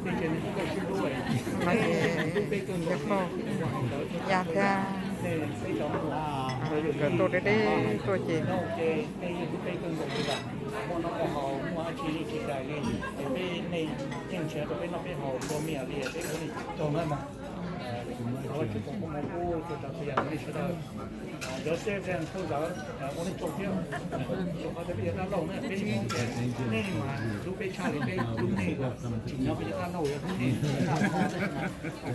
No ces yog qauj ya thiab, nkawd tuaj deb deb tuaj ces. Cov seb ua nej tsaug thiab, rau qhov tias peb yog dab laug na, peb Hmoob ces nej mas hlub peb tshaj li peb hlub nej, tsis nyob peb yog dab laug yog hlub nej,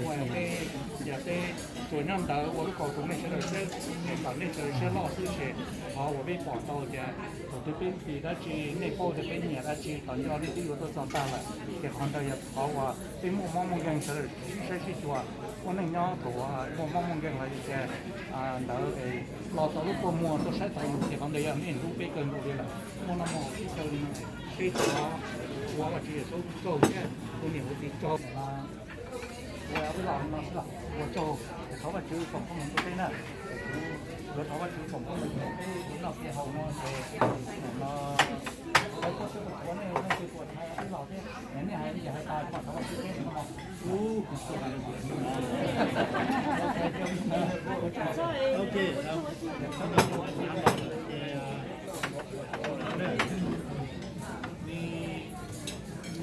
ua peb, yog peb tsuas nyob ntawd ua lub kaus rau nej sawv daws saib, nej pom nej sawv daws siab loj xwb ces qhov uas peb pom tau tias thaum twg peb tis dab tsi nej paub tias peb nyiam dab tsi tom ncauj nej twb yuav tuaj txog tag lawm, ces qhov ntawd yog qhov uas peb muaj mob muaj nkeeg sawv daws sib saib sib xyuas, muaj neeg nyob kom muaj mob muaj nkeeg los yog tias ntawd los tau lub kua muag tuaj saib tau yus ces qhov ntawd yog nej hlub peb kawg nkaus li lawm. Muaj noj muaj haus sib xyaw li no, peb thov ua Vajtswv Yexus tsaug thiab ua niam ua txiv tsaug. Ua los no xwb los ua tsaug, thov Vajtswv foom koob hmoov rau peb na. Kuv yuav thov Vajtswv foom koob hmoov rau peb noj peb haus no ces no, nej leej twg tuaj thaiv peb los thiab, nej hais li cas hais tas, thov Vajtswv peb no.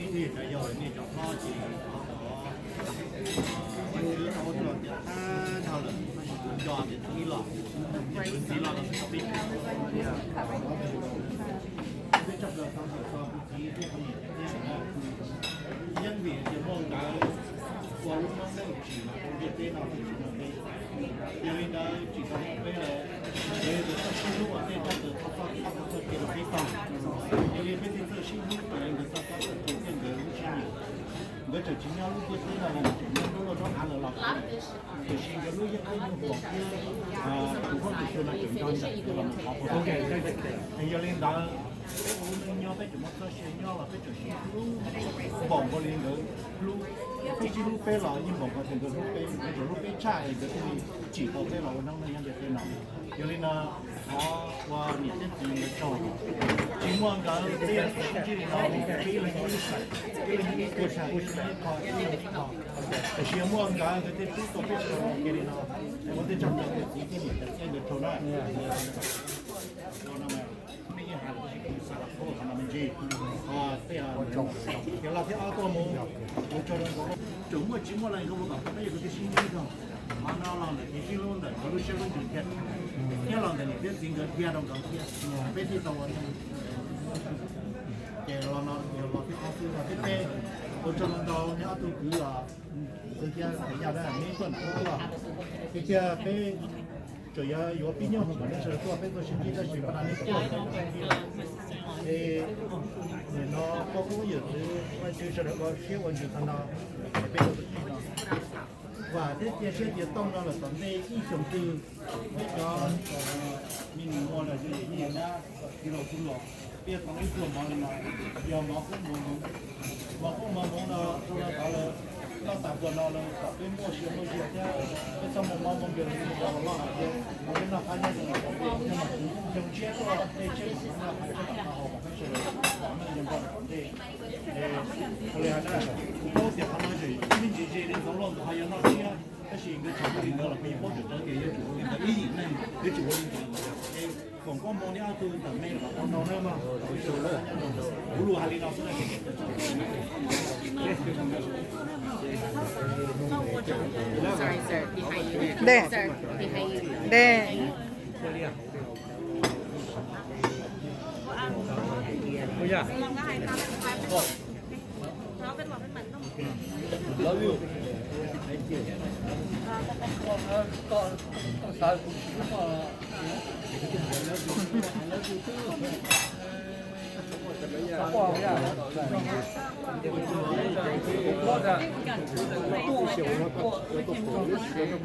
Nej cov yau nej cov hlob ces thov kom Vajtswv tau ua rau tias thab dhau lawm, tab sis kuv nco tias thaum ib los ces kuv ntxiv los los xwb tau peb peb tsoom plaws tau ntawm txog kuv txiv thiab kuv niam thiab na. Yeej vim tias muaj nkawd ua lub noob neej tsim los rau ntiaj teb no thiaj tsim no peb. Yog li ntawd tsim tau peb lawm, yog li ntawd txawj sib hlub ua ntej txhob kawg txhob txhob txoj kev los peb tau. Yog li peb thiaj txawj sib hlub, yog li ntawd txoj kab txoj kev thiaj nkawd lub siab nyiam. Nkawd tseem tsis nyob lub ntiaj teb no los, nkawd tseem nyob lub loj zaub av lawm los, tiam sis nkawd lub yeeb ncuab nyuj huam thiab tus khaub tus xyuas no tseem nrog nkawd los mus thov puag ta. Yog li ntawd, peb ua lub neej nyob peb tseem muaj txoj sia nyob los peb tseem sib hlub npaum nkaus li nkawd hlub. Peb sib hlub peb los yeej npaum nkaus tias nkawd hlub peb, nkawd tseem hlub peb tshaj es nkawd thiaj li tsim tau peb los ua noob neej nyob ntiaj teb no. Yog li no, thov ua niam thiab txiv nkawd tsaug. Tsis muaj nkawd peb yuav tsis sib ntsib li no, peb ib leeg ib saim, ib leeg ib tug saim, ib leeg ib qho, ib leeg ib qho. Tiam sis yog muaj nkawd, nkawd thiaj rub tau peb sawv daws ua ke li no. Ua tej tsaug rau niam txiv thiab niam tais thiab nkawd tsaug na. Tseem muaj tsis muaj los nkawd ua kom peb yog kwv tij sib ntsib rau. Qhov no los ntawm kev sib hlub ntawm nkawd lub siab lub ntsws thiab, thiab los ntawm niam thiab txiv nkawd dhia rau nkawd thiab, peb thiaj tau ua neej. Ces los no los thiab qhov xwb los thiab peb ua tsaug ntau ntau nej ob tug kwv los, kwv thiab yaj dab neb tuaj ntawm ub los, tiag tiag peb tseem yuav yuav pib nyob hauv kom nej sawv daws tuaj peb tuaj sib ntsib tab sis qhov no nej tuaj es nim no pog koob yawm txwv Vajtswv sawv daws ua siab ua ntsws tag no es peb tuaj txog no. Vam thiab cia siab tias tau no lawm tom ntej ib xyoos twg peb cov me nyuam muaj los yog yawm yij yawm dab txiv laus tub los, peb yuav tau ib pluag mov li no, yog mov koob mov hmoov, mov koob mov hmoov no rau lawv tod lawv noj tas pluas no lawm kom peb muaj sia muaj nyiaj thiab peb txhob muaj mob muaj nkeeg li mus rau loj hais tias mus peb noj qab nyob zoo los rau peb thiab mas xyoo tshiab tuaj tej tshiab mus noj qab tshiab tom qab hau kom peb sawv daws kom meej zoo nkauj rau tom ntej. Ua li hais na, kuv paub tias qhov no tseem ib ntsis ze li ntxoov loj ntxoov hais yog noj tshiab, tab sis nkawd tseem ua li ntawd los peb yeej paub tseem tseeb tias yuav tsum ua li ntawd ib yim neeg, yuav tsum ua li ntawd. Foom koob hmoov nej ob tug ntawm me kom tau ntau na mog. Kuv lus hais li no xwb na. Dej, dej.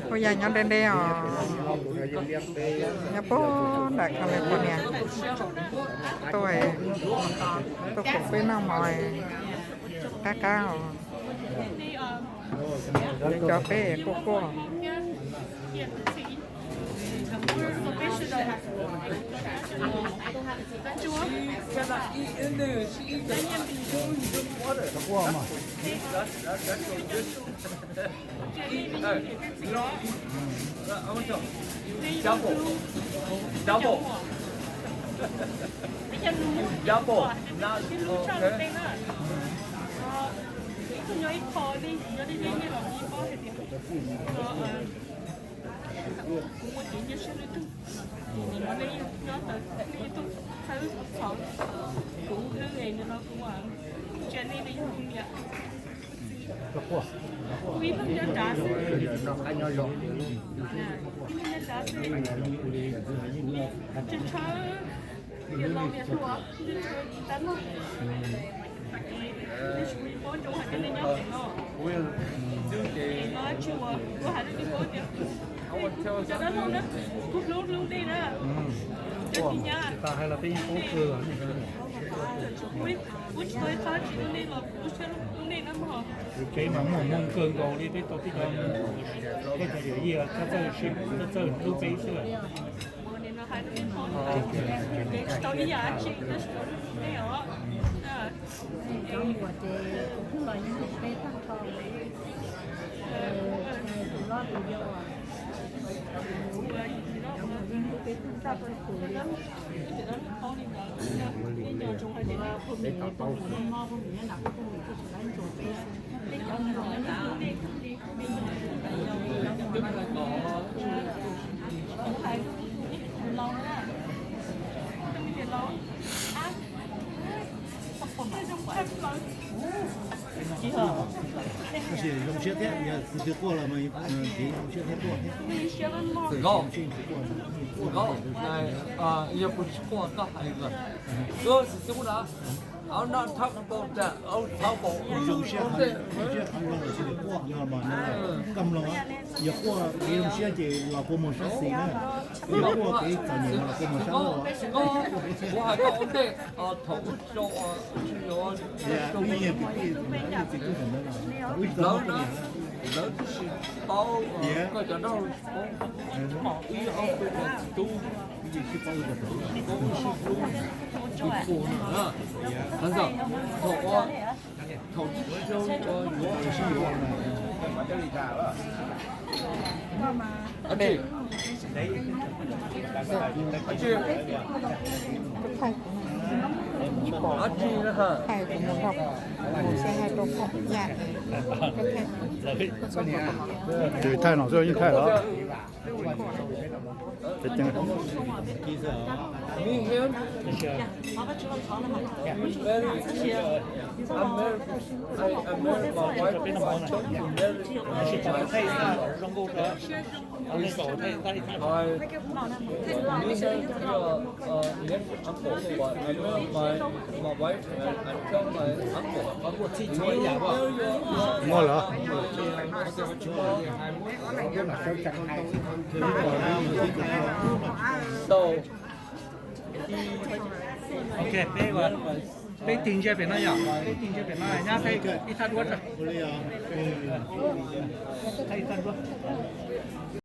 Kuj yog nyob deb deb os, nyob puag nram California, tuaj, tuaj koom peb noj mov qab qab os. Cov peb kuj quaj. Double. Double. Not okay. Kuv muaj cev nyiaj siab lwm tus, nws no nej nyob ntawd nej tuaj txhawb txhawb kuv, nws no kuv ntsia nej, nej yog kuv niam. Kuv ib leeg nyob nrad xwb, ib leeg nyob nrad xwb, tshawb tshawb tias los niam hluas, tshawb tshawb tab loj. Paub ntsoov hais tias nej nyob pem no, es no tsis ua kuv hais rau nej paub tias cov dab laug na, kuv hlub hlub nej na, cov tsis nyab, kuv tsis tau ib qho tsis hlub nej los kuv lub siab hlub nej na mog. Kuv tsev mas muaj hmoo kawg nkaus li, peb tau tib co, peb cov yawm yij txawj, txawj hlub peb xwb. Tsis tau ib yam dab tsi, tab sis nej os. Tus hluas ces kuv hlub los yeej hlub peb tag nrho, tus hlob tus yau hlub peb tag nrho. Tab sis zoo siab thiab, yog tus twg quaj los mas kev zoo siab thiab quaj thiab. Xwm Nkauj, Xwm Nkauj, yog kuv tsis quaj koj hais lawm. Good, Xwm Nkauj na, I'm not talking about that. I'm talking about zoo siab, zoo siab qhov zoo siab quaj no mas koj mloog, yog quaj kev zoo siab ces los kua muag sab xis na, yog quaj kev txom nyem los kua muag sab laug. Xwm Nkauj, kuv hais koj ua ntej, thaum ub rau lawv twb tsis paub koj cov dab laug, ib ob tug txiv tub, tsis paub, tsis paub no na. Thaum ub, thaum ub yuav, ab tsi, ab tsi, ab tsi na ha. Ces thaij no xwb yeej thaij los. Me here, we very, I'm married, I, I'm married my wife, I chose to marry my, my, me here, uh, uh, nephew uncle, but I love my, my wife and I tell my uncle. Muaj lawm. So, ok, peb, peb tig ntsia pem no yom, peb tig ntsia pem no, nyab peb ib thaj duab tso. Ib thaj duab.